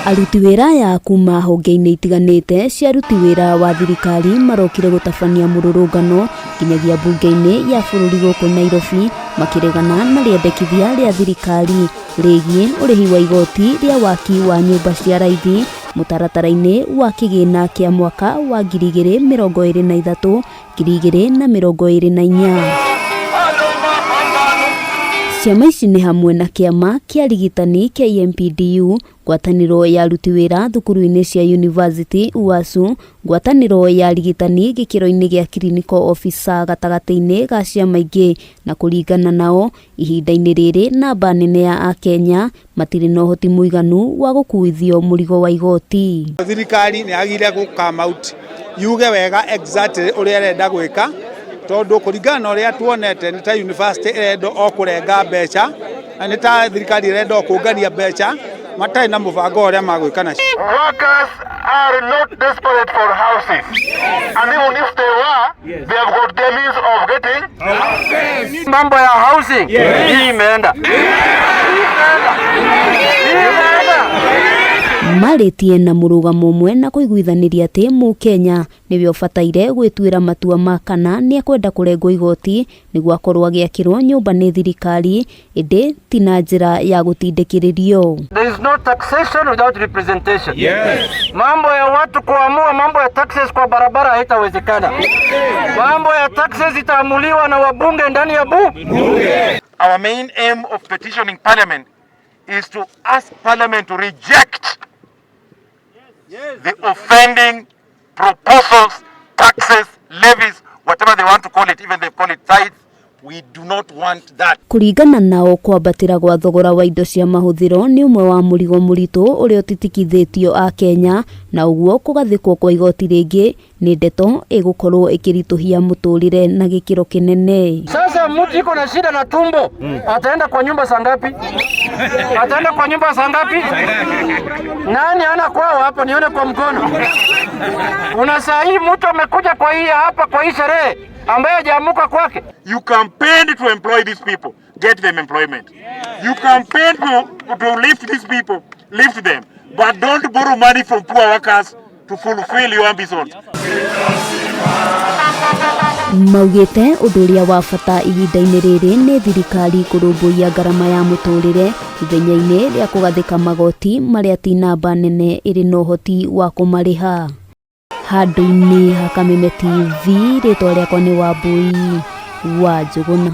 Aruti wĩra aya kuma honge-inĩ itiganĩte cia aruti wĩra wa thirikari marokire gũtabania mũrũrũngano nginyagia mbunge-inĩ ya bũrũri gũkũ Nairobi makĩregana na rĩendekithia rĩa thirikari rĩgiĩ ũrĩhi wa igoti rĩa waki wa nyũmba cia raithi mũtaratara-inĩ wa kĩgĩna kĩa mwaka wa 2023 2024. Ciama ici nĩ hamwe na kĩama kĩa arigitani KMPDU, ngwatanĩro ya aruti wĩra thukuru-inĩ cia yunivasĩtĩ UASU, ngwatanĩro ya arigitani gĩkĩro-inĩ gĩa clinical officer gatagatĩ-inĩ ga ciama ingĩ, na kũringana nao, ihinda-inĩ rĩrĩ namba nene ya Akenya matirĩ na ũhoti mũiganu wa gũkuithio mũrigo wa igoti. Thirikari nĩ yagĩrĩire gũ come out yuge wega exactly ũrĩa ĩrenda gwĩka, tondũ kũringana na ũrĩa tuonete nĩ ta university ĩrenda o kũrenga mbeca, na nĩ ta thirikari ĩrenda o kũngania mbeca matarĩ na mũbango ũrĩa magwĩka nacio. Workers are not desperate for houses. And even if they were, they have got the means of getting houses. Mambo ya housing hii imeenda. Marĩtie na mũrũgamo ũmwe na kũiguithanĩria atĩ Mũkenya nĩwe ũbataire gwĩtuĩra matua ma kana nĩekwenda kũrengwo igoti nĩguo akorwo agĩakĩrwo nyũmba nĩ thirikari, ĩndĩ ti na njĩra ya gũtindĩkĩrĩrio. There is no taxation without representation. Mambo ya watu kuamua mambo ya taxes kwa barabara haitawezekana. Mambo ya taxes itaamuliwa na wabunge ndani ya bunge. Our main aim of petitioning Parliament is to ask Parliament to reject the offending proposals, taxes, levies, whatever they want to call it, even they call it tithes. We do not want that. Kũringana nao, kwambatĩra gwa thogora wa indo cia mahũthĩro nĩ ũmwe wa mũrigo mũritũ ũrĩa ũtitikithĩtio Akenya, na ũguo kũgathĩkwo kwa igoti rĩngĩ nĩ ndeto ĩgũkorwo ĩkĩritũhia mũtũrĩre na gĩkĩro kĩnene. Sasa mtu iko na shida na tumbo, ataenda kwa nyumba saa ngapi? Ataenda kwa nyumba saa ngapi? Nani ana kwao hapo? Nione kwa mkono. Una saa hii mtu amekuja kwa hii hapa kwa hii sherehe ambaye hajaamuka kwake. You campaigned to employ these people, get them employment. You campaigned to lift these people, lift them. But don't borrow money from poor workers to fulfill your ambitions. Maugĩte ũndũ ũrĩa wa bata ihinda-inĩ rĩrĩ nĩ thirikari kũrũmbũiya ngarama ya mũtũrĩre ithenya-inĩ rĩa kũgathĩka magoti marĩa ti namba nene ĩrĩ na ũhoti wa kũmarĩha. Handũ-inĩ ha Kameme TV, rĩtwa rĩakwa nĩ Wambui wa Njũgũna.